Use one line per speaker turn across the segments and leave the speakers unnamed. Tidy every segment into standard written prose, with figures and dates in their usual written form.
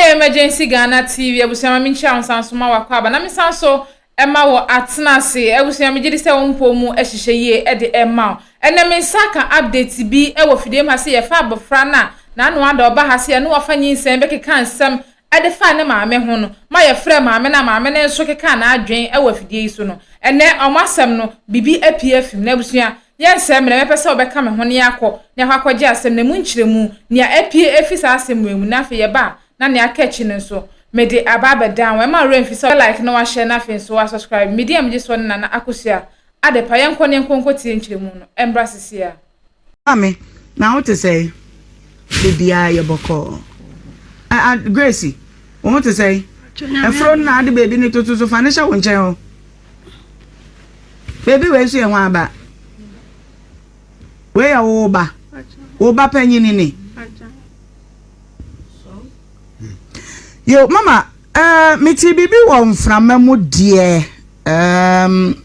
Ɛyɛ Emergency Ghana TV abusua ma menkyia wo nsan so ma wakɔ aba na mesan so ɛma wɔ atena ase abusua megye di sɛ wo mpɔ mu ɛhyehyɛ yie ɛde ɛma wo ɛnɛ me nsa ka update bi ɛwɔ fidie mu ha sɛ yɛfa abɔfra no a n'ano ada ɔba ha sɛ yɛne wafa nyinsɛn bɛkeka nsɛm ɛde fa ne maame ho no ma yɛfrɛ maame no a maame no nso keka n'adwen ɛwɔ afidie yi so no ɛnɛ ɔmo asɛm no bibi apue afim na abusua yɛnsɛ mmerɛ mɛpɛ sɛ wɔbɛka me ho ne akɔ ne akɔ akɔgye asɛm na mu nkyerɛmu nea apue efi saa asɛm wɔ mu na afei yɛba a na nea aka akyi no nso mede aba abɛdan wɔn ɛma werɛ mfi sɛ like na wahyɛ na afei nso wasubscribe medi a megye soɔ ne Nana Akosua Adepa yɛnkɔ ne yɛnkɔ nkɔ tie nkyerɛmu no ɛmbra sisi a.
Maame, na wo te sɛn? Biribiara yɛ bɔkɔɔ. Ah, Grace, wo ho te sɛn? Ɛforo no na ade baabi no toto so fa ne hyɛ wo nkyɛn hɔ. Baabi wei nso yɛ hwan ba? Wei yɛ wo ba. Wo ba panyin ni. Yo, mama, uh, mete biribi wɔ mframa mu deɛ. Um,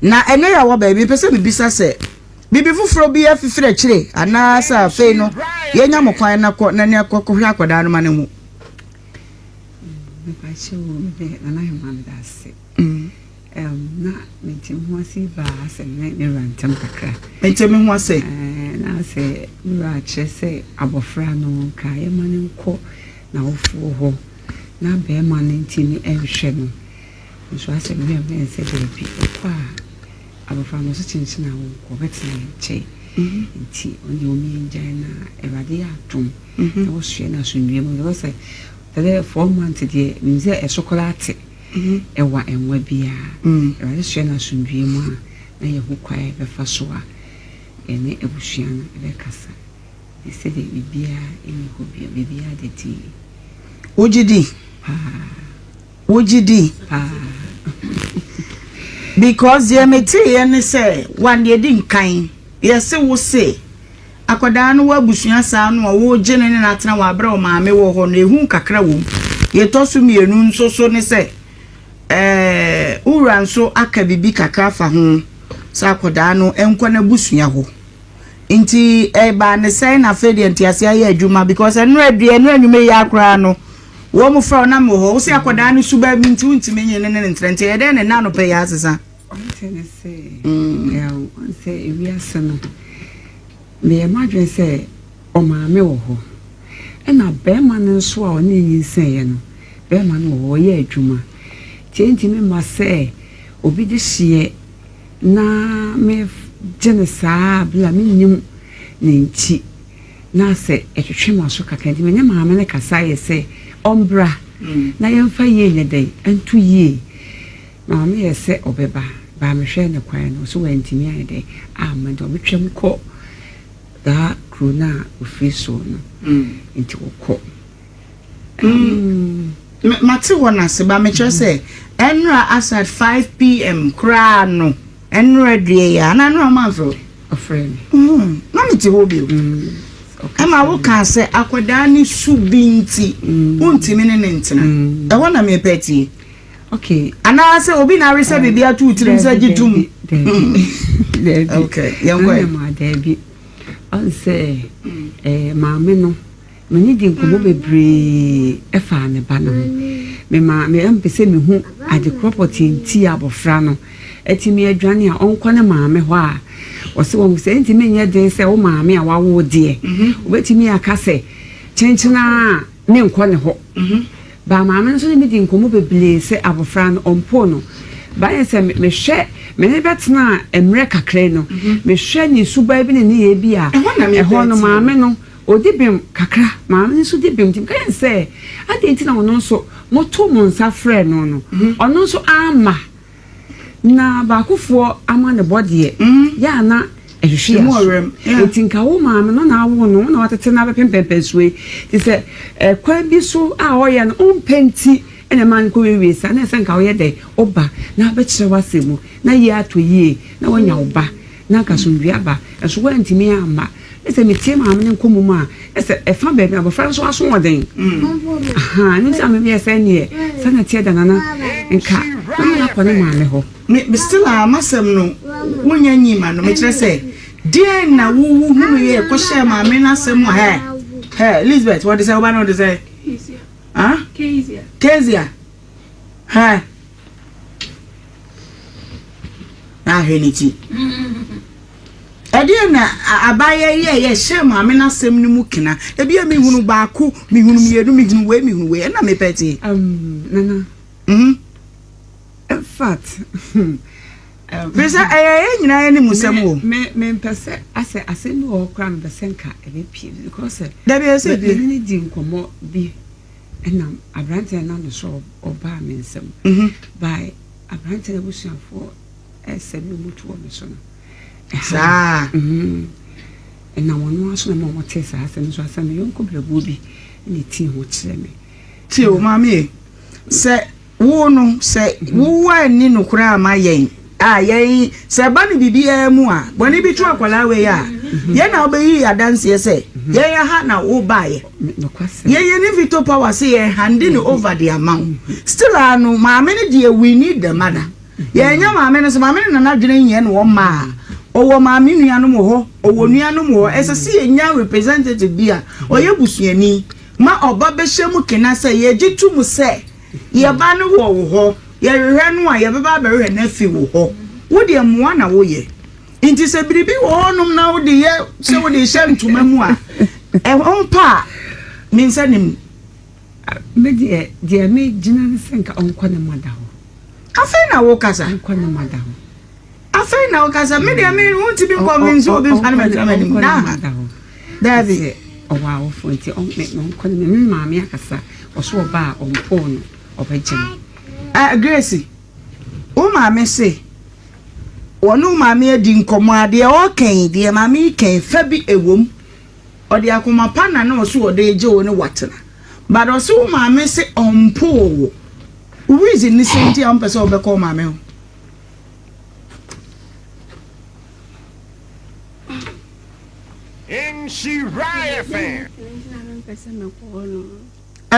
na ɛnɛ yɛ wɔ baabi pɛ sɛ mebisa sɛ biribi foforɔ bi afifiri akyire anaasɛ afei no yɛnya mo kwan na kɔ na ne akɔ kɔhwɛ akwadaa no ma ne ho.
Mepakyɛ wo mede Nana Ahema meda ase. Na mente me ho ase baa sɛ me ne wura ntam kakra.
Mente me ho ase.
Na sɛ me wura akyerɛ sɛ abɔfra no nka yɛma no nkɔ n'awofoɔ hɔ na bɛrima no ntumi nhwɛ no. Nso asɛ me wura bɛn sɛ daabi ɔkɔ a abɔfra no so kyenkyen a wɔnkɔ ɔbɛtena yɛn nkyɛn. Nti ɔno deɛ ɔmo yɛngyae na Awurade yɛ adom na wɔsoɛ no asomdwoeɛ mu. Because sɛ ɛbɛyɛ 4 months deɛ menim sɛ ɛso koraa te ɛwa ɛnwa biara. Awurade soɛ no asomdwoeɛ mu a na yɛho kwan a yɛbɛfa so a yɛne abusua no ɛbɛkasa. Nti sɛdeɛ biribiara ɛnni hɔ bio, biribiara da din.
Wogye di?
Paa.
Wogye di?
Paa.
Because deɛ meteeɛ ne sɛ one deɛ di nkan yɛse wo se akwadaa no wɔ abusua saa no a wogye ne ne n'atena wɔ aberɛ a ɔmaame wɔ hɔ no ehu kakra wɔ mu. Yɛtɔ so mmienu nso so ne sɛ wura nso aka biribi kakra fa ho sɛ akwadaa no nkɔ n'abusua hɔ. Nti ɛbaa ne sɛn na afei deɛ ntease ayɛ adwuma because ɛno adua ɛno anwuma yi akoraa no wɔn mo frɛ wo na mewɔ hɔ wo sɛ akwadaa no suba bi nti wontumi nye ne ne ne ntena nti ɛyɛ dɛn ne nna anɔpɛ yɛ asesa.
Ɔnte ne sɛ ɛɛ sɛ ewiase no meyɛ m'adwene sɛ ɔmaame wɔ hɔ ɛna bɛrima no nso a ɔne nyinsɛnyɛ no bɛrima no wɔ hɔ ɔyɛ adwuma tie ntumi ma sɛ obi de hyeɛ na megye no saa abere a mennim ne nkyi na sɛ ɛtwetwe ma so kakra nti me ne maame no kasa yɛ sɛ ɔmbra na yɛmfa yie nyɛ dɛn nto yie. Maame yɛ sɛ ɔbɛba baa mehwɛ ne kwan no so wantumi ayɛ dɛn amma nti ɔbɛtwam kɔ daa kuro no a ofiri soɔ no nti wɔkɔ.
Mate hɔ n'ase ba mekyerɛ sɛ ɛnora as at 5 p.m. koraa no ɛnora dua yi a ana ɛnora ɔma mfrɛ wo?
Ɔfrɛ me.
Na mete hɔ bio ɛma woka sɛ akwadaa ne su bi nti wontumi ne ne ntena ɛhɔ na mepɛ tie. Anaasɛ obi na aresɛ biribi ato wo tirim sɛ gye tom?
Daabi.
Okay, yɛnkɔ ɛ.
Nana daabi, ɔn sɛ maame no mene di nkɔmmɔ bebree ɛfa ne ba no ho. Mema me mpɛ sɛ mehu ade korɔ pɔtee nti a abɔfra no atumi adwane a ɔnkɔ ne maame hɔ a ɔsɛ wɔn sɛ ntumi nyɛ den sɛ wo maame a wawo deɛ wobɛtumi aka sɛ kyenkyena a menkɔ ne hɔ. Baa maame no nso ne me di nkɔmmɔ bebree sɛ abɔfra no ɔmpo no baayɛ sɛ mehwɛ me ne bɛtena mmerɛ kakra no mehwɛ ne suban bi ne ne yɛ bi a ɛhɔ no maame no ɔdi bem kakra, maame no nso di bem nti meka yɛn sɛ adeɛ nti na ɔno nso moto mo nsa frɛ no no ɔno nso ama na baakofoɔ ama ne bɔ deɛ yɛ ana ɛhwehwɛ yɛ so nti nka wo maame no na awo no na watete na abɛpem pɛmpɛnsoɔ yi te sɛ ɛkwan bi so a ɔyɛ no ɔmpɛ nti ɛna ɛma no kɔ wiewie saa na ɛsɛ nka woyɛ dɛ ɔba na abɛkyerɛ w'asɛm mu na yie atɔ yie na wanya wo ba na nka asomdwe aba ɛso woantumi amma ɛsɛ metie maame no nkɔmmɔ mu a ɛsɛ ɛfa baabi abɔfra nso aso ɔden aha ɛno nti a meyɛ sɛ neɛ sɛ na teɛ da nana nka na mena kɔ ne maame hɔ.
Me still a masɛm no wonya nyi ma no mekyerɛ sɛ deɛn na wowo hunu yɛ kɔhyɛ maame no asɛm a hɛ hɛ Elizabeth wɔde sɛ woba no wɔde sɛ. Ah?
Kezia.
Kezia. Hɛ. Na ahwɛ ne ti. Ɛdeɛ na abaayɛ yi a yɛhyɛ maame n'asɛm no mu kena. Ebi a mehunu baako, mehunu mmienu, mehunu wei, mehunu wei. Ɛna mepɛ tie.
Nana.
Mhm.
In fact.
Firi sɛ ɛyɛ yɛn nyinaa anim sɛm o.
Me me mpɛ sɛ asɛ asɛm bi wɔ hɔ koraa mepɛ sɛ nka ɛbɛpie because sɛ.
Dabi ɛsɛ pie.
Me ne di nkɔmmɔ bi ɛna aberanteɛ no nam so ɔbaa me nsam. By aberanteɛ no abusuafoɔ ɛsɛ bi ɔmo tu wɔ me so no.
Saa.
Ɛnam ɔno ara so na ɛma ɔmo tee saa asɛm so asɛm me yɔnko brɛboɔ bi ɛna etii ho kyerɛ me.
Tie o maame e sɛ Wo no, sɛ wo anni nokorɛ amma yɛn a, yɛn, sɛ ɛba no biribiara mu a, bɔne bi to akwadaa wei a, yɛn na wobɛyi yɛn adanseɛ sɛ yɛn aha na wobaeɛ. Yɛn yɛnni veto power sɛ yɛn hande no over de ama wo. Still a no, maame no deɛ we need the mother. Yɛnyɛ maame no sɛ maame no na n'adwene nyɛ na ɔmma a, ɔwɔ maame nuanom wɔ hɔ, ɔwɔ nuanom wɔ hɔ. Ɛsɛ sɛ yɛnya representative bi a ɔyɛ busuani ma ɔba bɛhyɛ mu kena sɛ yɛgye to mu sɛ Yɛ ba no wɔ wo hɔ, yɛhwehwɛ no a, yɛbɛba abɛhwehwɛ no afi wo hɔ. Wo deɛ mmoa na woyɛ. Nti sɛ biribi wɔ hɔnom na wode yɛ sɛ wode hyɛ ntoma mu a, ɛho pa a, me nsa nim.
Me deɛ, deɛ megyina ne sɛ nka ɔnkɔ ne mada hɔ.
Afei na wokasa.
Ɔnkɔ ne mada hɔ.
Afei na wokasa. Me deɛ me wontumi nkɔ me nso obi mfa no mɛtena m'anim. Daa. Daabi.
Ɔwɔ awofo nti ɔnkɔ ne me maame akasa ɔso ɔba a ɔmpoo no ɔbɛgye no.
Ah Grace, wo maame se wɔne wo maame adi nkɔmmɔ a deɛ ɔreka yi, deɛ maame yi ka yi, fa bi ɛwom. Ɔde akoma pa na na ɔse ɔde regye wo ne watena. But ɔse wo maame se ɔmpoo wo. Wo reason ne sɛ nti a wompɛ sɛ wobɛkɔ wo maame hɔ?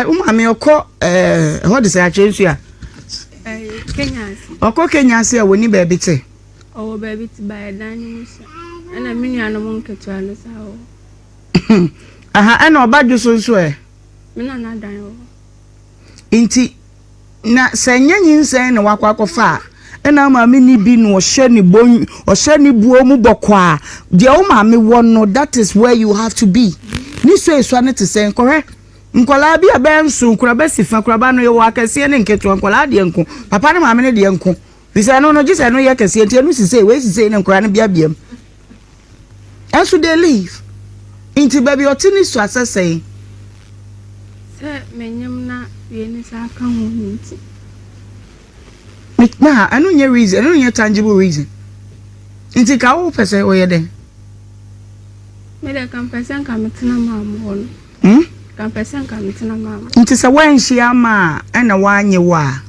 Wo maame ɔkɔ ɛhɔ de sɛ atwerɛ nsu a ɔkɔ Kenya ase a wɔni baabi te.
Ɔwɔ baabi te ba ɛdan no mu sa ɛna me nuanom nketewa no sa wɔ.
Aha ɛna ɔba dwo so nso ɛ.
Me nana dan wɔ hɔ.
Nti Na sɛ ɛnyɛ nyinsɛn na wakɔ akɔfa a, ɛna wo maame ni bi na ɔhyɛ ne bon ɔhyɛ ne buo mu bɔkɔ a, deɛ wo maame wɔ no that is where you have to be. Ne suasua no te sɛn? Kɔhwɛ nkwadaa bi a bɛyɛ nson, kuraba si fa, kuraba no yɛwɔ akɛseɛ ne nketewa, nkwadaa deɛ nko, papa ne maame no deɛ nko. Fi sɛ ɛno no gye sɛ ɛno yɛ kɛseɛ nti ɛno si sei, wei si sei ne nkwadaa no biabia mu. Ɛnso they leave. Nti baabi ɔte ne su asɛ sɛn?
Sɛ menyem na wei ne saa ka ho no nti.
Na ɛno nyɛ reason, ɛno nyɛ tangible reason. Nti ka wo pɛ sɛ ɔyɛ dɛn?
Me dɛ ka mpɛ sɛ nka metena maame hɔ no.
Hmm?
Ka mpɛ sɛ nka metena maame.
Nti sɛ woanhyia ama a ɛna woanye wo a,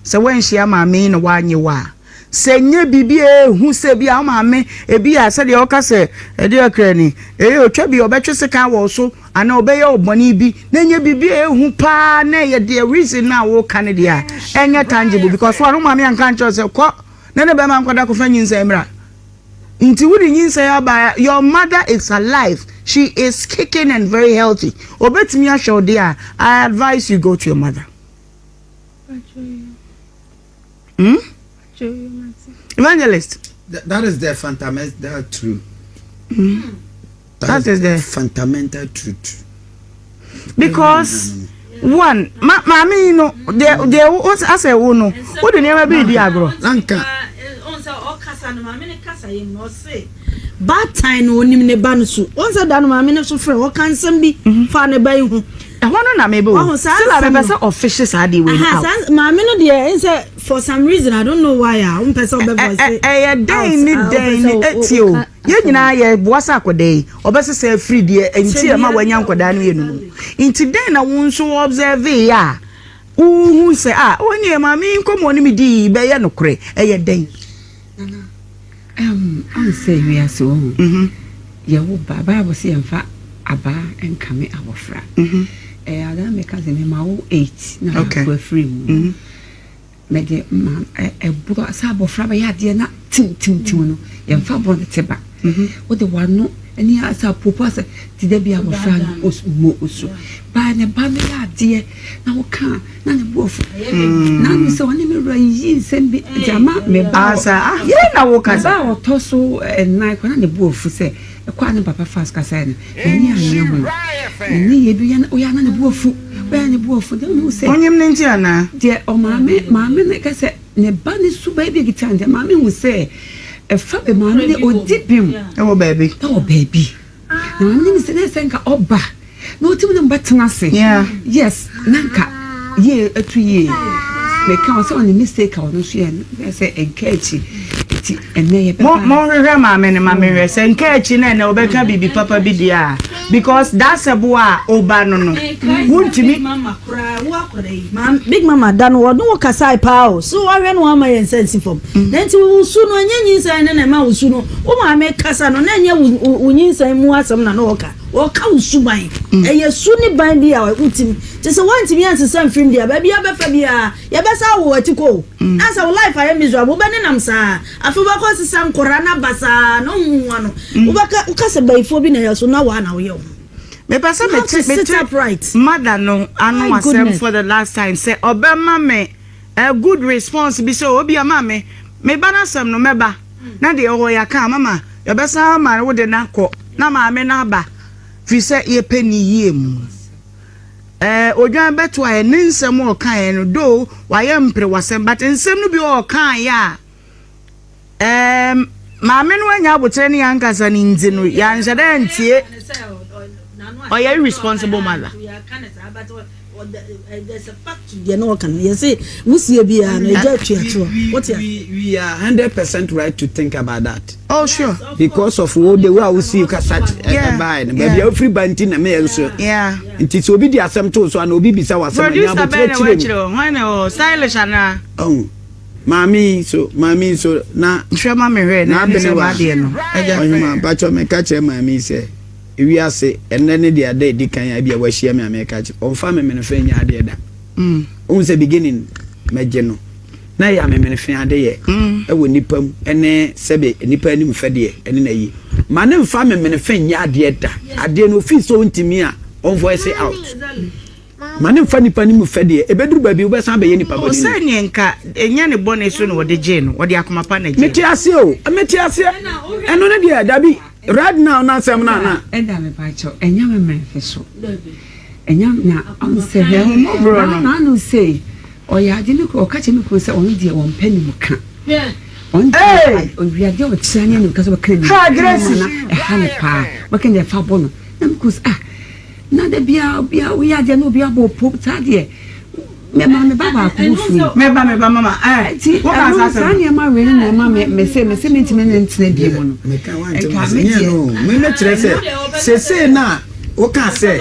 sɛ woanhyia maame yi na woanye wo a, Sɛ ɛnyɛ biribi a ɛyɛ hu sɛ ebia wo maame, ebia sɛdeɛ wɔka sɛ ɛdeɛ ɔkra ni, ee ɔtwa bi a ɔbɛtwe sekan wɔ wo so anaa ɔbɛyɛ wo bɔne bi, na ɛnyɛ biribi a ɛyɛ hu paa na ɛyɛ deɛ reason no a woka no deɛ a, ɛnyɛ tangible because wo maame anka ankyerɛ wo sɛ kɔ na ne bɛrima nkɔda kɔfa nyinsɛn mmra. Nti wode nyinsɛn aba a, your mother is alive, she is kicking and very healthy. Ɔbɛtumi ahwɛ wo deɛ a, I advise you go to your mother. Hmm? Evangelist.
That is the fundamental truth.
Mm. That, that is the
fundamental truth.
Because one, ma maame yi no, deɛ deɛ wo asɛ wo no, wo de nneɛma bi di agorɔ.
Nanka.
Baatan no onim ne ba no su. Wɔn sɛ da no maame no so frɛ ɔka nsɛm bi mhm. fa ne ba yi ho.
Ɛhɔ no na mebe o. Still a mepɛ sɛ ɔfihye saa adeɛ wei no out.
Maame no deɛ n sɛ for some reason I don't know why a wompɛ sɛ ɔbɛ voice out.
Ɛyɛ dɛn ne dɛn ne etie o. Yɛn nyinaa yɛ boa sɛ akwadaa yi ɔbɛsesa afiri deɛ nti ɛma wanya nkwadaa no yɛ no mu. Nti dɛn na wo nso wo observe yɛ a wohu sɛ a ɔne maame yi nkɔmmɔ ne me dii bɛyɛ nokorɛ ɛyɛ dɛn?
Nana, um, ɔn sɛ wiase wɔ ho. Mm-hmm. Yɛwo ba, Bible sɛ yɛmfa abaa nkame abɔfra. Mm-hmm. Eh, adan meka sɛ mema wo 8 na baako afiri mu. Mm-hmm. Mede ma ɛborɔ sɛ abɔfra bɛyɛ adeɛ na tim tim tim no, yɛmfa borɔ no te ba. Wode w'ano Ɛne asɛ apopo asɛ ti da bi abɔfra no mo osu. Baa ne ba no yɛ adeɛ na woka na ne bo afu. Na no sɛ ɔne me wura yiyi nsɛm bi nti ama me ba.
Asa ah yɛ na wo kasa.
Me ba ɔtɔ so nnan kɔ na ne bo afu sɛ ɛkɔ a ne papa fa so kasa no n'ani anyɛ ho. Ne ne yɛ bi yɛ ɔyɛ na ne bo afu. Ɔyɛ ne bo afu. Deɛ ɔno sɛ.
Onyim ne nti anaa?
Deɛ ɔmaame maame no kɛsɛ Ne ba no suban bi kita nti maame hu sɛ ɛfa bɛ maame no ɔdi bem
ɛwɔ baabi
ɛwɔ baabi na maame no sɛ na sɛ nka ɔba na ɔtumi ne ba tena ase yes na nka yie ɛtu yie meka ɔsɛ ɔne mistake a ɔno nso yɛ no sɛ nka akyi nti ɛnɛ yɛ bɛba
monhwehwɛ maame no ma mehwɛ sɛ nka akyi na ɛnɛ wɔbɛka biribi papa bi deɛ a because that sɛ bo a ɔba no no wontumi
Big mama da no ɔne wo kasae paa o so wahwɛ no wama yɛn nsa nsi fam na nti wo su no ɛnyɛ nyinsɛn ne na ɛma wo su no wo maame kasa no na ɛnyɛ wo nyinsɛn mu asɛm na na ɔka ɔka wo suban ɛyɛ su ne ban bi a wotim te sɛ woantumi ansesa mfirim deɛ baabi abɛfa biara yɛbɛsa awo akyi kɔ o ansa wo life ayɛ miserable wobɛnenam saa afei wobɛkɔ sesa nkɔra no aba saa na wohuhu ano wobɛka woka sɛ bayifoɔ bi na ɛyɛ so na waa na woyɛ wo
Mepɛ sɛ mete mete mother no ano asɛm for the last time sɛ ɔbɛma me a good response bi sɛ obi ama me me ba n'asɛm no mɛba na deɛ ɔwɔ yɛaka mama yɛbɛsan ama wo de no akɔ na maame no aba firi sɛ yɛpɛ ne yie mu ɛɛ odwan bɛto a ɛne nsɛm a ɔkaeɛ no do wayɛ mpere wasɛm but nsɛm no bi ɔkaeɛ a Erm maame no anya aboterɛ ne yɛn ankasa no nti no yɛanhyɛ da antie ɔyɛ irresponsible mother.
We are 100% right to think about that.
Oh sure.
Because of wo the way a wosi kasa ɛbae no baabi a wofiri ba nti na meyɛ nso.
Yeah.
Nti sɛ obi di asɛm to so a na obi bisa wɔ asɛm a nya aboterɛ kyerɛ
mu. Hwan na ɛwɔ stylish anaa?
Oh. Maame yi nso, maame yi nso, na.
Hwɛ ma me hwɛ, na ɛne sɛ m'adeɛ no.
Agya. Ɔhema, mpakyɛ meka kyerɛ maame yi sɛ, ewiase, ɛnnɛ ne deɛ ada edi kan a ebia wahyia me a meka kyerɛ, ɔmfa amemenefe nyɛ adeɛ da. Mm. Wohu sɛ beginning, mɛgye no. Na ɛyɛ amemenefe adeyɛ mm. ɛwɔ nipa mu, ɛne sɛbe nipa anim fɛdeɛ, ɛne n'ayi. Ma ne mfa amemenefe nyɛ adeɛ da. Adeɛ no ofii sɛ ɔntumi a, ɔnvoice out. Ma no mfa nnipa no mu fɛ deɛ, ɛbɛduru baabi wobɛsan abɛyɛ nipa bɔne ni.
Ɔsɛ neɛ nka ɛnyɛ ne bɔne so na wɔde gyee no, wɔde akoma pa na gyee no.
Mete aseɛ o, mete aseɛ. Ɛno ne deɛ, dabi, right now na asɛm no ana.
Ɛda me pa kyɛw, ɛnyɛ me mmerɛfe so. Ɛnyɛ na ɔno sɛ hwɛ.
Ɛhummɔborɔ no.
Na ano sɛ ɔyɛ ade me kunu, ɔka kyerɛ me kunu sɛ ɔno deɛ ɔmpɛ ne mu ka. Ɔno deɛ ɔwia deɛ ɔkyerɛ ne ne mu ka sɛ ɔbɛka ne mu ka na ɛha ne paa. Ɔbɛka ne ɛfa bɔ no. Na me kunu sɛ ah. Na da biara obiara woyɛ adeɛ na obi abɔ pom saa deɛ mɛma me ba baako ho firi.
Mɛba mɛba mama ɛɛ
nti ɛno saa nneɛma wei ne na ɛma me me se me se me ntumi ne ntena bi mu no.
Meka wa ntoma se nyɛ no me me kyerɛ sɛ sese na woka sɛ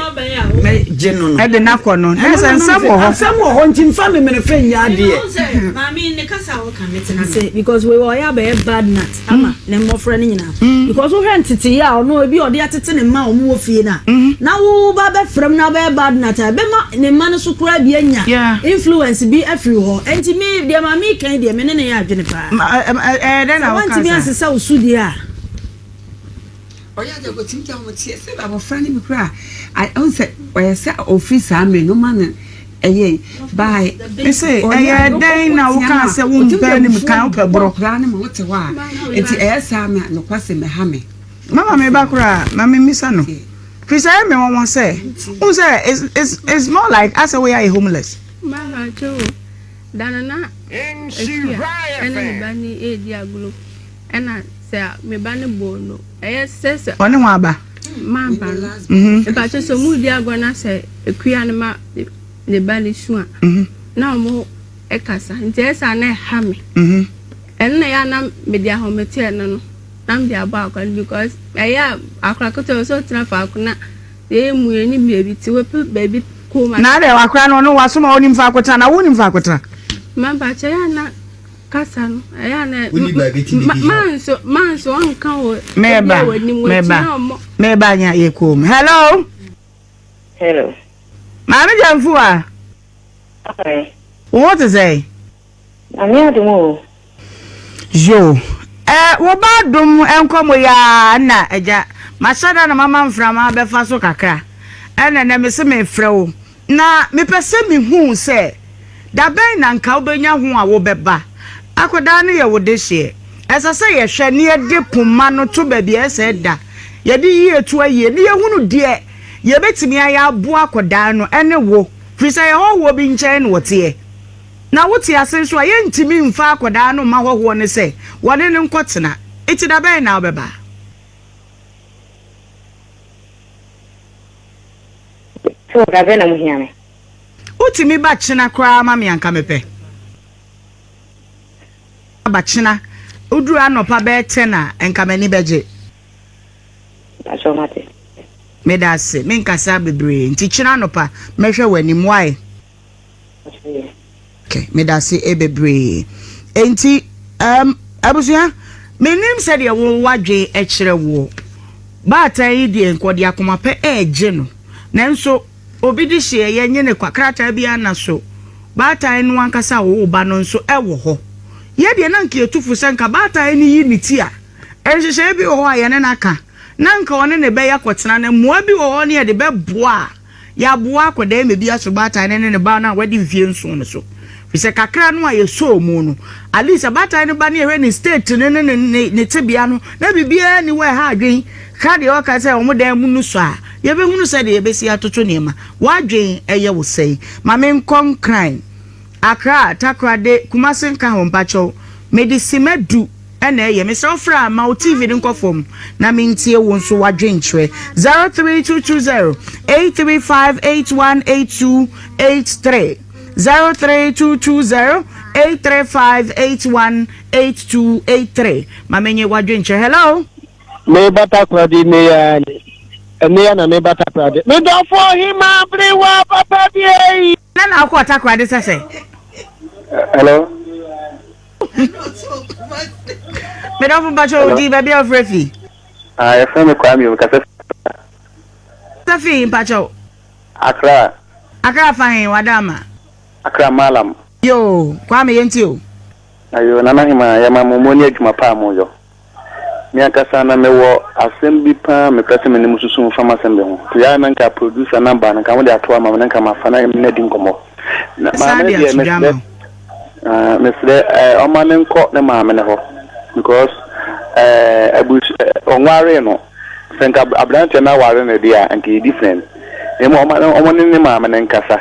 mɛ gye no no.
Ɛde n'akɔ no na sɛ nsɛm wɔ hɔ.
Nsɛm wɔ hɔ nti nfa me mene fɛ nyɛ adeɛ.
Maame ne kasa a ɔka me tena se because wei ɔyɛ abɛyɛ bad nut. ama ne mmɔfra no nyinaa mm. because wohwɛ nteteyɛ a ɔno ebi ɔde atete ne mma a wɔn wɔ fie no a mm-hmm. na wo ba bɛfrɛ mu na bɛyɛ bad nut a ɛbɛma ne mma no so koraa bi anya influence bi afiri hɔ nti me deɛ maame kan deɛ me ne ne yɛ adwene paa
sɛ
wantumi ansesa wo so deɛ a
Ɔyɛ adeɛ ɔtumi gya wɔn teɛ sɛ abɔfra no bi koraa a ɔn sɛ ɔyɛ sɛ ɔfiri saa mmerɛ no ma no ɛyɛ bae.
Ɛsɛ ɛyɛ dɛn na wokaa sɛ wompɛ ne mu kan wopɛ borɔ.
Koraa no ma wote hɔ a nti ɛyɛ saa na nokwasɛm ɛha me.
Mama me ba koraa ma me mmisa no firi sɛ ɛyɛ me nwanwa sɛ wohu sɛ it's it's it's more like asɛ woyɛ ayɛ homeless.
Mama kyɛ o da no na Akua ɛne ne ba no redi agorɔ Ɛna sɛ me ba no bɔ no, ɛyɛ sɛ sɛ.
Ɔne wɔn aba.
Maba no. Mhm. Mpakyɛ sɛ ɔmo di agorɔ na sɛ akua no ma ne ba no su a. Mhm. Na ɔmo ɛkasa nti ɛyɛ saa na ɛha me.
Mhm.
Ɛno na ɛyɛ a na mede ahometeɛ no no na mede abɔ akora no because ɛyɛ a akora ketewa sɛ ɔtena faako na yɛyɛ mu yɛn ni baabi te wɔpɛ baabi kɔn mu.
Na adɛ akora no ɔno wasoma ɔnim faako tena na wonim faako tena.
Ma mpakyɛ yɛ a na. Kasa no, ɛyɛ a na
Wonni baabi ti didi hɔ.
Manso, manso ɔnka wɔ
Meba,
ebi a w'anim w'akyi
meba,
na ɔmmɔ.
meba nya yɛ kom. Hello.
Hello.
Maame Gyamfuwa.
Hi.
Wo ho te sɛn?
Nyame adom o.
Yo. Eh, wo ba adom nkɔmmɔ yi ara na agya. Mahyɛ da na mama mframa abɛfa so kakra. Ɛna ɛnɛ mese mefrɛ wo. Na mepɛ sɛ mehu sɛ da bɛn na nka wobɛnya ho a wobɛba. Akwadaa no yɛ wo dehyeɛ. Ɛsɛ sɛ yɛhwɛ na yɛde poma no to baabi a ɛsɛ ɛda. Yɛde yie to ayie na yɛhunu deɛ yɛbɛtumi ayɛ aboa akwadaa no ne wo. Firi sɛ ɛyɛ hɔhoɔ bi nkyɛn na ɔteɛ. Na wote ase nso a, yɛntumi mfa akwadaa no mma hɔhoɔ no sɛ wɔne no nkɔtena. Enti da bɛn na wobɛba?
So da bɛn na mohia me?
Wotumi ba kyena koraa ma me anka mepɛ. Ba kyena, woduru anɔpa bɛyɛ ten a, nka m'ani bɛgye.
Mpakyɛw mate.
Meda ase, menkasa bebree nti kyena anɔpa mɛhwɛ w'anim, why? Okay, medase e bebree. Enti, um, abusua, menim sɛdeɛ wo wadwen kyerɛ woɔ. Baatan yi deɛ nka ɔde akoma pɛ ɛregye no. Nanso, obi de hyeɛ yɛ nye ne kwa, krataa bi ana so. Baatan no ankasa a ɔwɔ ba no nso ɛwɔ hɔ. Yɛ deɛ na nka yɛtu fo sɛ nka baatan no yi ne ti a, nhyehyɛeɛ bi wɔ hɔ a yɛne no aka, na nka ɔne ne bɛyɛ akɔtena no, mmoa bi wɔ hɔ ne yɛde bɛboa a, Yɛaboa akwadaa yi ma bi aso baatan no ne ne ba no a wadi mfeɛ nson no so. Firi sɛ kakra no a yɛsɔɔ mu no, at least abaatan no ba no yɛhwɛ ne state no ne ne ne ne tebea no, na biribiara nni hɔ a ɛha adwene. Ka deɛ ɔka sɛ wɔn dan mu no sɔ a, yɛbɛhunu sɛdeɛ yɛbɛsi atoto nneɛma. W'adwene yɛ wo sɛn? Ma menkɔ Nkran, Accra, Takorade, Kumasi nka ho mpakyɛw. Mede simma du. na ɛyɛ. Mesrɛ wo frɛ a ma wo TV no nkɔ fam na mentie wo nso w'adwenkyerɛ. 03220 835 8182 83 03220 835 8182 83 Ma menye w'adwenkyerɛ. Hello.
Me ba takoradi nnɛ yi ara ni. Ɛnnɛ yi ara na me ba takoradi. Me dɔfo ɔhemaa berewa papa bi ei.
Ɛnɛ na wokɔɔ takoradi sɛ sɛ?
Hello.
Medɔfo mpakyɛ wo din baabi a wofrɛ fi.
Ah, yɛfrɛ me Kwame o, mekasa fi
Kasa fi mpakyɛ wo.
Accra.
Accra fa he, wada ama.
Accra Mallam.
Yoo, Kwame yɛntie o.
Ayoo, Nana Hemaa, yɛma mo mo ne adwuma pa a moyɔ. Me ankasa na mewɔ asɛm bi paa a mepɛ sɛ me ne mo susu fa m'asɛm bi ho. Nti yɛ a na nka producer number no nka mode ato ama me na nka mafa na me ne no adi nkɔmmɔ. Na
Saa
maame no
de
deɛ
ato dwa ama
mesrɛ
wo.
ah, mesrɛ eh, ɔma no nkɔ ne maame no hɔ because eh, abus eh, ɔnwaree no. Sɛ nka aberanteɛ no aware no deɛ a nka ɛyɛ different. Na mmom ɔma no ɔmo ne ne maame no nkasa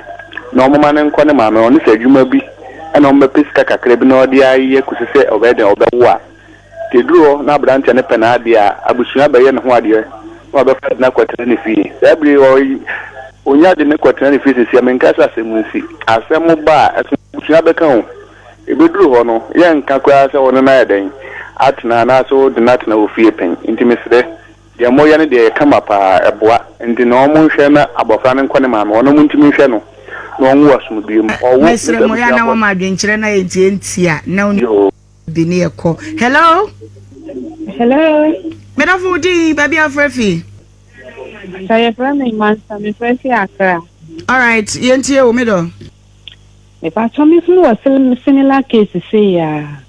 na ɔmo ma no nkɔ ne maame hɔ. Ɔno sɛ adwuma bi ɛna ɔmo bɛpɛ sika kakra bi na ɔde ayɛ kɔsi sɛ ɔbɛyɛ dɛn ɔbɛwo a. Nti ɛduru hɔ na aberanteɛ no pɛ n'adeɛ a, abusua bɛyɛ ne ho adeɛ na wabɛfa de no akɔtena ne fie. Saa bere yi ɔnya de no kɔtena ne fie seesei a, menka sɛ asɛm nsi. Asɛm ba a, ɛso abusua bɛka o. Ɛbɛduru hɔ no, yɛnka koraa sɛ wo ne no ayɛ dɛn atena anaasɛ wode no atena wo fie pɛn. Nti mesrɛ, deɛ moyɛ no deɛ ɛyɛ kama paa, ɛboa. Nti na wɔnhwɛ na abɔfra no nkɔ ne maame hɔ na wɔntumi nhwɛ no na ɔnwo asomdwoeɛ mu. Ɔwo,
Mesrɛ mo, yɛ a na wɔma adwenkyerɛ na yɛntiantia na.
Yoo.
Bi ne yɛkɔ. Hello.
Hello.
Medafo wo din baabi a wofrɛ fi.
Sɛ yɛfrɛ me Mansa mefrɛ fi Accra.
Alright yɛntie wo medɔ.
Mepakyɛ me nso mewɔ similar case sei a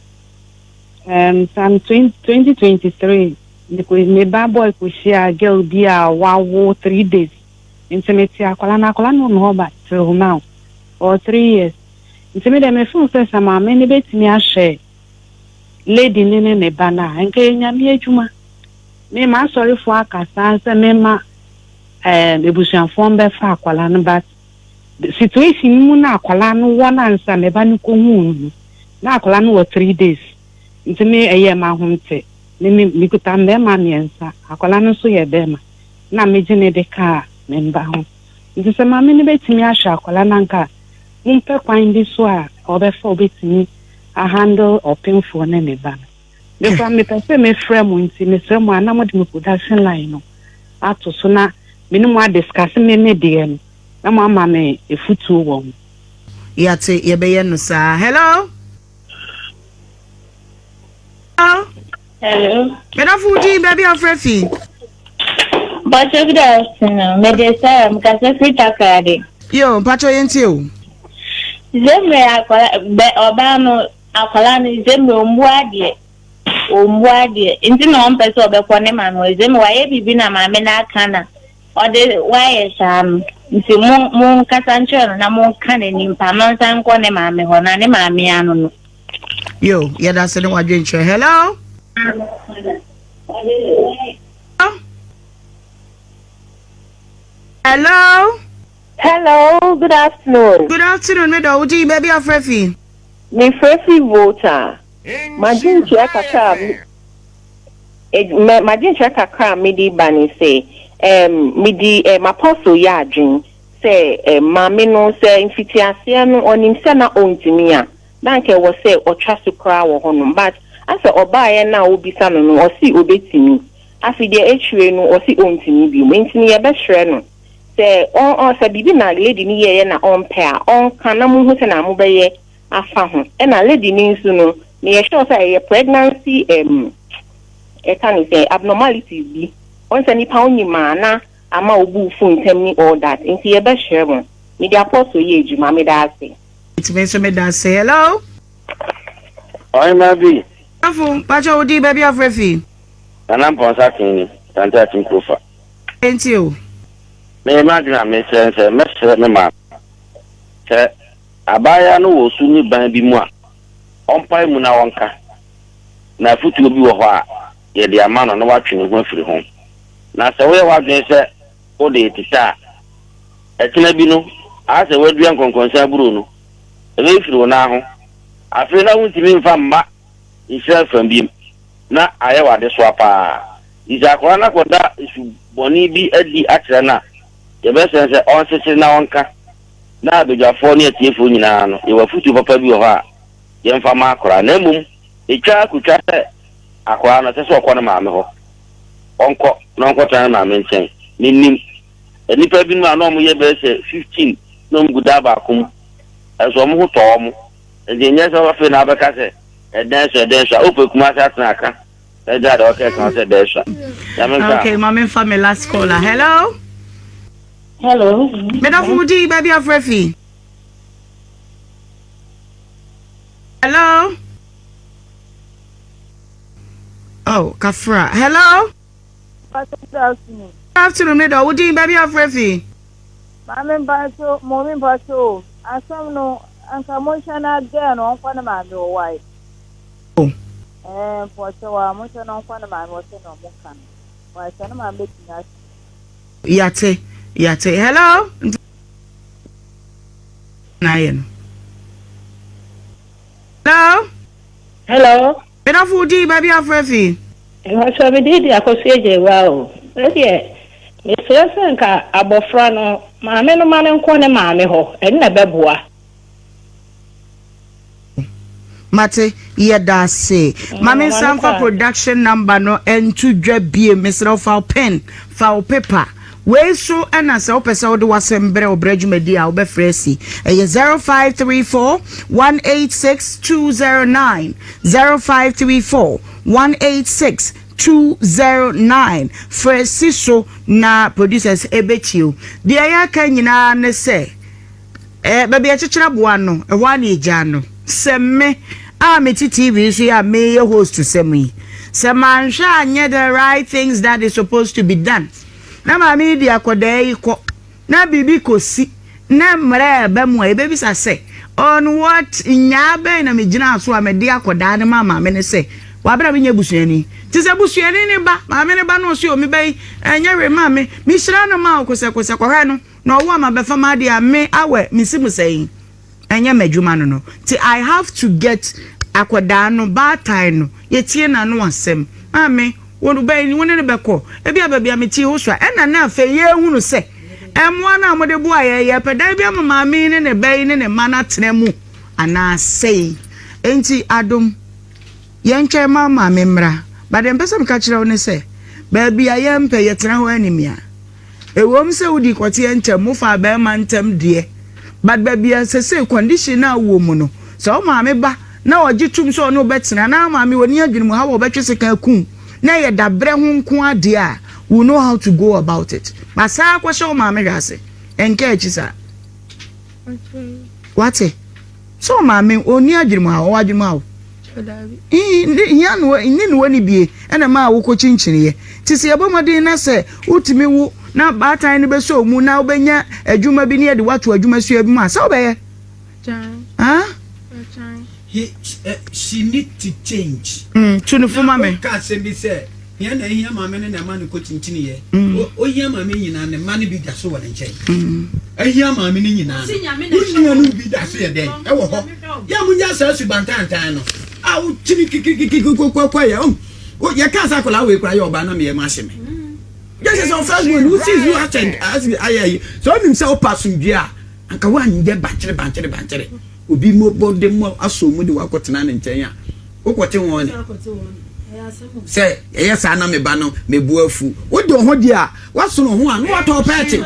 um, some 2023 me ba boy kɔhyia girl bi a wawo 3 days nti mete akwadaa no akwadaa no wɔ me hɔ ba till now or 3 years Nti me deɛ me feel sɛ sɛ maame no bɛtumi ahwɛ lady no ne ne ba no a nka ɛyɛ Nyame adwuma. Me m'asɔrefoɔ aka saa sɛ me ma ɛɛm abusuafoɔ mbɛfa akwadaa no but situation no mu na akwadaa no wɔ no ansa me ba no kɔhuu no no na akwadaa no wɔ 3 days nti me ɛyɛ m'ahomte me me mekuta mmarima mmiɛnsa akwadaa no nso yɛ bɛrima na megye ne de kaa me mba ho nti sɛ maame no bɛtumi ahwɛ akwadaa no anka Mompɛ kwan bi so a ɔbɛfa ɔbɛtumi a handle ɔpemfoɔ ne ne ba no. Me koraa mepɛ sɛ me frɛ mo nti mesrɛ mo a na mode mo production line no ato so na me ne mo a discuss me me deɛ no na mo ama me afutuo wɔ ho.
Yɛate, yɛbɛyɛ no saa. Hello? Hello?
Hello.
Medafo wo din baabi a wofrɛ fi?
Mpacho good afternoon. Mede Sarah mekasa firi Takoradi.
Yo, mpacho yɛntie o.
Zemre akwala bɛ ɔbaa no akwala no zemre ombu adeɛ. Ɔmmu adeɛ nti na ɔmpɛ sɛ ɔbɛkɔ ne maame hɔ. Ɛsɛ wayɛ biribi na maame no aka na ɔde wayɛ saa no. Nti mo monkasa nkyerɛ no na monka n'anim pa na ɔnsan nkɔ ne maame hɔ na ne maame ano no.
Yo, yɛda ase ne wadwenkyerɛ. Hello? Hello?
Hello, good afternoon.
Good afternoon, me dɔ, wogye yi baabi afrɛ fi?
Mefrɛ fi Volta. M'adwenkyerɛ kakra a me m'adwenkyerɛ kakra a mede ba ne sɛ, ɛɛm mede ɛɛm Apostle yɛ adwen sɛ ɛɛm maame no sɛ mfitiaseɛ no ɔnim sɛ na ɔntumi a, na anka ɛwɔ sɛ ɔtwa so koraa wɔ hɔnom but asɛ ɔbaeɛ no a wobisa no no ɔse ɔbɛtumi, afei deɛ akyire no ɔse ɔntumi biom nti no yɛbɛsrɛ no sɛ ɔn ɔn sɛ biribi na lady no yɛeɛ na ɔmpɛ a ɔnka na monhu sɛnea mobɛyɛ afa ho ɛna lady no nso no meyɛ sure sɛ ɛyɛ pregnancy ɛm ɛka ne sɛ abnormalities bi wɔn sɛ nipa onyim a na ama wo bo fu ntɛm ne all that nti yɛbɛsrɛ mo mede apostle yɛ adwuma meda ase.
Nti me nso meda ase hello.
Ɔhemmaa bi.
Sɔfo, mpakyɛ wo din baabi afrɛ fi?
Nana Mpɔnsa Kini, Asante Akim Kurofa.
Yɛntie o.
Me m'adwene a mesrɛ ne sɛ mɛsrɛ me maame sɛ Abaayewa no wɔ su ne ban bi mu a, ɔmpae mu na ɔnka, na afotuo bi wɔ hɔ a, yɛde ama no na watwe ne ho afiri ho. Na sɛ woyɛ w'adwene sɛ wode retete a, ɛkyena bi no, ayɛ sɛ woadua nkɔnkɔnsa aburoo no, ɛbɛfifiri wo nan ho. Afei na wontumi mfa mma nhyira fam bio, na ayɛ wo adesoa paa. Nti sɛ akwadaa no akɔda su bɔne bi adi akyerɛ no a, yɛbɛsrɛ no sɛ ɔnsekyere na ɔnka. Na abadwafoɔ ne atiefoɔ nyinaa no, yɛwɔ afotuo papa bi wɔ hɔ a yɛmfa mma akwadaa. Na mmom, ɛtwa ara kɔtwa sɛ akwadaa no, ɛsɛ sɛ ɔkɔ ne maame hɔ. Ɔnkɔ na ɔnkɔtena ne maame nkyɛn. Mennim nnipa binom a na wɔyɛ bɛyɛ sɛ 15 na wɔgu dan baako mu, nso wɔn ho tɔ wɔn. Nti ɛnyɛ sɛ afei na wabɛka sɛ ɛdɛn so ɛdɛn so a, wopɛ Kumasi atena aka na gyaa deɛ ɔka ɛka ho sɛ ɛdɛn so a. Nyame nka
Okay,
ho.
ma memfa me last caller. Hello?
Hello.
Medɔfo wo din baabi afrɛ fi? Hello? Oh, kafra. Hello?
Good afternoon.
Good afternoon, me dɔ wo din baabi afrɛ fi?
Maame mpacho, mɔmi mpacho o. Asɛm no, anka monhwɛ na girl no ɔnkɔ ne maame wɔ wae.
Oh.
Eh, mpɔkyɛ wa, monhwɛ na ɔnkɔ ne maame wɔ sɛ na ɔmo ka no. Wae, sɛ ne maame bɛtumi ahwɛ.
Yate yate hello nti na ayɛ no hello.
Hello.
Medafo wo din baabi afrɛ fi.
Mpakyɛw me din de Akosua Agyewaa o. Me deɛ mesrɛ sɛ nka abɔfra no maame no ma no nkɔ ne maame hɔ ɛno na ɛbɛboa.
Mate, yɛda ase. Ma me nsa mfa production number no nto dwa biem. Mesrɛ wo fa wo pen, fa wo paper. Wei so ɛna sɛ wopɛ sɛ wode w'asɛm brɛ wo brɛ dwumadi a wobɛfrɛ asi. Ɛyɛ 0534 186 209. 0534 186 209. Frɛ si so na producers ɛbɛtie wo. Deɛ yɛka nyinaa ne sɛ Eh, baabi a yɛkyekyere aboa no, ɛhɔ ara na yɛgyaa no. Sɛ me a mete TV so yi a meyɛ host sɛm yi, sɛ manhwɛ anyɛ the right things that is supposed to be done, na maame yi de akɔdaa yi kɔ, na biribi kɔsi, na mmerɛ ɛba mu a, yɛbɛbisa sɛ, on what nyaa bɛn na megyinaa so a mede akɔdaa no maa maame no sɛ, wabere a menyɛ busuani. Nti sɛ busuani no ba, maame no ba na ɔse, o me ba yi, ɛnyɛ hwee maa me, mehyira no maa wo kosɛkosɛ, kɔhwɛ no. Na ɔwo a mabɛfa m'adeɛ a me awɛ mesi mo sɛn ɛnyɛ m'adwuma no no nti I have to get akwadaa no baatan no yɛtie n'ano asɛm maame wo bɛn wo ne no bɛkɔ ebi a baabi a metie wo so a ɛna na afei yɛhunu sɛ mmoa no a mode boa yɛ yɛpɛ dan bi ama maame yi ne ne ba yi ne ne mma no atena mu anaa sɛi enti adom yɛntwɛn ma maame mmra but deɛ mpɛ sɛ meka kyerɛ wo ne sɛ baabi a yɛmpɛ yɛtena hɔ animia Ɛwom sɛ wodii kɔteɛ ntɛm, mofaa barima ntɛm deɛ, but baabi a sesei condition no a wowɔ mu no, sɛ wo maame ba na ɔgye tom sɛ ɔne wo bɛtena na wo maame ɔnni adwene mu haw a ɔbɛtwe sekan aku wo na ɛyɛ dabrɛ ho nko ara deɛ a, you know how to go about it. But saa kɔhyɛ wo maame hwɛ ase, ɛnka akyi saa. Wate? Sɛ wo maame ɔnni adwene mu haw, ɔwɔ adwene mu haw. Hia no ne ne wɔ ne bie ɛna ɛmaa wokɔ kyinkyiniiɛ. Nti sɛ yɛbɔ mmɔden na sɛ wotumi wo na baatan no bɛsɔ wo mu na wobɛnya adwuma bi ne yɛde woato adwuma sua bi mu a, sɛ wobɛyɛ? Ah?
He, eh, she need to change.
Mm, tu no fo ma me.
Na ɔka asɛm bi sɛ, hia na ehia maame no na ɛma no kɔ kyinkyiniiɛ. Mm. Ohia maame nyinaa, ne mma no bi da so wɔ ne nkyɛn. Mm. Ehia maame no nyinaa no, wo nua no bi da so yɛ dɛn? Ɛwɔ hɔ. Yɛ a munya saa suban tantan no a wokyini kikikiki kɔkɔkɔ yɛ. Oh, yɛka sɛ akwadaa wei koraa yɛ ɔbaa na meyɛ ma ahye me. Yɛ sɛ sɛ first born wo sisi akyɛ ayɛ yi. Sɛ onim sɛ wopa asomdwie a, anka woanyɛ bankyere bankyere bankyere. Obi mmɔbɔ de mo asɔ mu de wakɔtena ne nkyɛn a, wokɔte wɔn ne. Sɛ ɛyɛ saa na me ba no me bo afu. Wode wo ho deɛ a, woasono ho a na watɔ pɛɛte.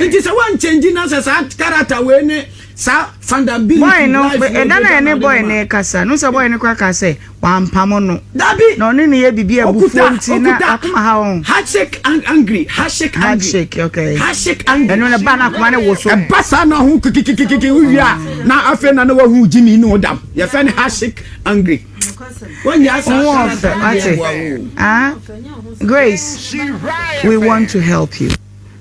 Nti sɛ woankyɛngyi na sɛ saa character wei ne saa fundability
Boy no,
life wei
ɛda na
bɛgya
yɛne
ma de
boy
no
no
a.
rekasa no, sɛ boy no koraa kaa sɛ wampamo no.
Dabi!
Na ɔne no yɛ biribi a abufuo
Okuta,
nti na
okuta
akoma ha wɔn.
Handshake ang angry, handshake angry.
Handshake, okay.
Handshake angry.
Ɛno no ba na akoma no woso.
Ɛba saa na ho kikikikiki wowie a na afei na na wahu gyimi ne wo dam. Yɛfrɛ no handshake angry. Wanya saa
Wo
character
ɔfɛ,
no
wate.
deɛ ɛboa wo.
Ah, Grace, we want to help you.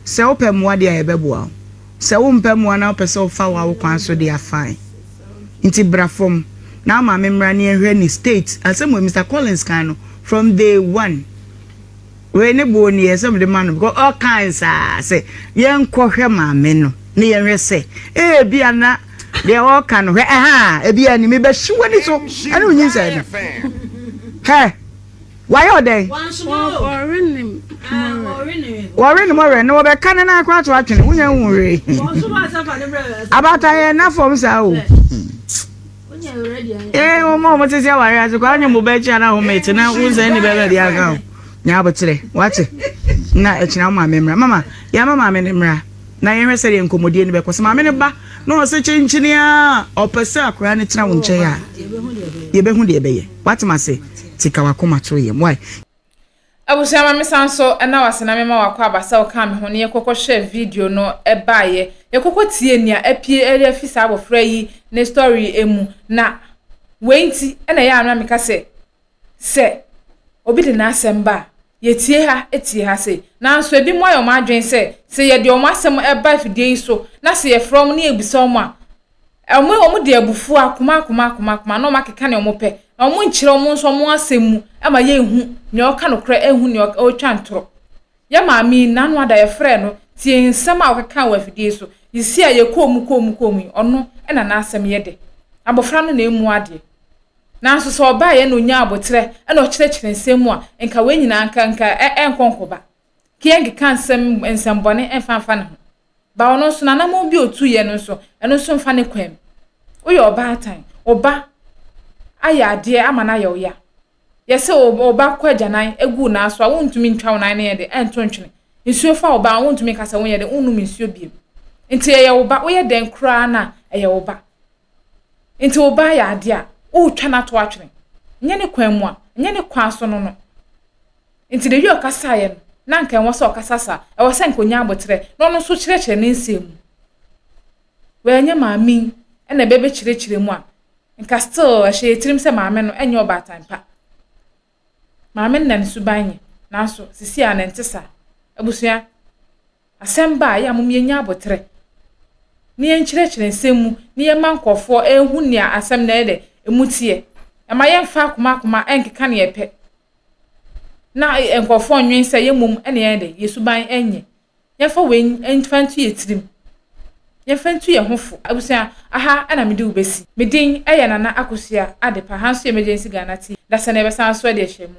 Sɛ wopɛ mmoa deɛ a yɛbɛboa wo. Sɛ wompɛ mmoa na wopɛ sɛ wofa w'awo kwan so deɛ a fine. Nti bra fam na wo maame mmra na yɛnhwɛ ne state. Asɛm wei Mister Collins kan no from day one. Wei ne boɔ ni ɛsɛ mede ma no because ɔkan saa sɛ yɛnkɔhwɛ maame no na yɛnhwɛ sɛ ebia na deɛ ɔka no hwɛ ɛha ebia ni mebɛhye w'ani so ɛne wo nyinsɛn no. Hɛ! Wayɛ wo dɛn? Wɔwe ne mɔwerɛ na wɔbɛka ne nan koraa to atwene wonya nhu hwee. Abaatan yɛ nna fam saa o. Ee wɔn a wɔte sɛ aware ase koraa nyɛ mo ba akyi ana home te na wo nsɛn ne bɛrɛ de aka o. Nya aboterɛ wate na ɛkyena wo maame mmra mama yɛama maame no mmra na yɛnhwɛ sɛdeɛ nkɔmmɔdie no bɛkɔ sɛ maame no ba na ɔsɛ kyenkyene a ɔpɛ sɛ akwaraa no tena wo nkyɛn a yɛbɛhu deɛ ɛbɛyɛ. Wate m'ase? Nti ka w'akoma to yam. Wai?
Abusua ma me san so na wase na mema wakɔ aba sɛ wokaa me ho na yɛkɔkɔ hwɛɛ video no baeɛ. Yɛkɔkɔ tiee nea apue de afi saa abɔfra yi ne story mu na wei nti na ɛyɛ a na meka sɛ sɛ obi de n'asɛm ba a yɛtie ha tie ha sei. Nanso ebinom ayɛ wɔn adwene sɛ sɛ yɛde wɔn asɛm ba afidie yi so na sɛ yɛfrɛ wɔn na yɛbisa wɔn a Wɔn wɔn de abufuo akoma akoma akoma akoma na wɔn akeka nea wɔn pɛ na wɔn nkyerɛ wɔn nso wɔn asɛm mu ma yɛn nhu nea ɔka nokorɛ nhu nea ɔretwa ntorɔ. Yɛ maame yi n'ano ada yɛfrɛɛ no tie nsɛm a ɔkeka wɔ afidie so sisi a yɛkɔɔ mu kɔɔ mu kɔɔ mu yi ɔno na n'asɛm yɛ dɛ. Abɔfra no na ɛmmu adeɛ. Nanso sɛ ɔbaeɛ na ɔnyaa aboterɛ na ɔkyerɛkyerɛ nsɛm mu a nka wei nyinaa nka nka ɛnkɔ nkɔba. Nka yɛnkeka nsɛm nsɛmbɔne mfa mfa ne ho. Ba ɔno nso n'anammɔn bi a ɔtuiɛ no nso, ɛno nso mfa ne kwan mu. Woyɛ ɔbaatan, wo ba ayɛ adeɛ ama no ayɛ wo ya. Yɛsɛ wo ba kɔ agyanan gu wo nan so a, wontumi ntwa wo nan no yɛ de ɛnto ntwene. Nsuo fa wo ba a, wontumi nka sɛ wonyɛ de wonnom nsuo bio. Nti ɛyɛ wo ba, woyɛ dɛn koraa no a, ɛyɛ wo ba. Nti wo ba ayɛ adeɛ a, woretwa no ato atwene. Nyɛ ne kwan mu a, nyɛ ne kwan so no no. Enti the way ɔkasaeɛ no, na anka ɛnwɔ sɛ ɔkasa saa. Ɛwɔ sɛ anka ɔnya aboterɛ na ɔno nso kyerɛkyerɛ ne nsɛm mu. Wei ɛnyɛ maame yi na ɛbɛbɛkyerɛkyerɛ mu a, nka still ɛhyɛ yɛ tirim sɛ maame no ɛnyɛ ɔbaatan pa. Maame no na ne suban nye, nanso sisi a na ɛnte saa. Abusua, Asɛm ba a, ɛyɛ a mom yɛnya aboterɛ na yɛnkyerɛkyerɛ nsɛm mu na yɛma nkurɔfoɔ ɛhu nea asɛm no ɛyɛ dɛ ɛmu teɛ. Ɛma yɛmfa akoma akoma ɛnkeka nea yɛpɛ na nkurɔfoɔ nnwen sɛ yɛ mmom ɛna yɛyɛ dɛ yɛ suban ɛnyɛ. Yɛmfa wei mfa nto yɛ tirim. Yɛmfa ntu yɛn ho fo. Abusua, aha na mede wo bɛsi. Me din yɛ Nana Akosua Adepa, ha nso yɛ Emergency Ghana TV. Dasani yɛbɛsan so de ahyia mu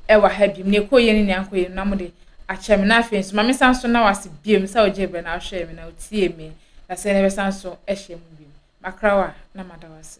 wɔ ha biom. Nea ɛkɔɔ yie ne nea ankɔ yie no na mode akyɛ me. Na afei nso, ma mensan so nna wo ase biom sɛ wogyee berɛ na wohwɛɛ me na wotiee me. Dasani yɛbɛsan so ahyia mu biom. Makra wo a, na mada wo ase.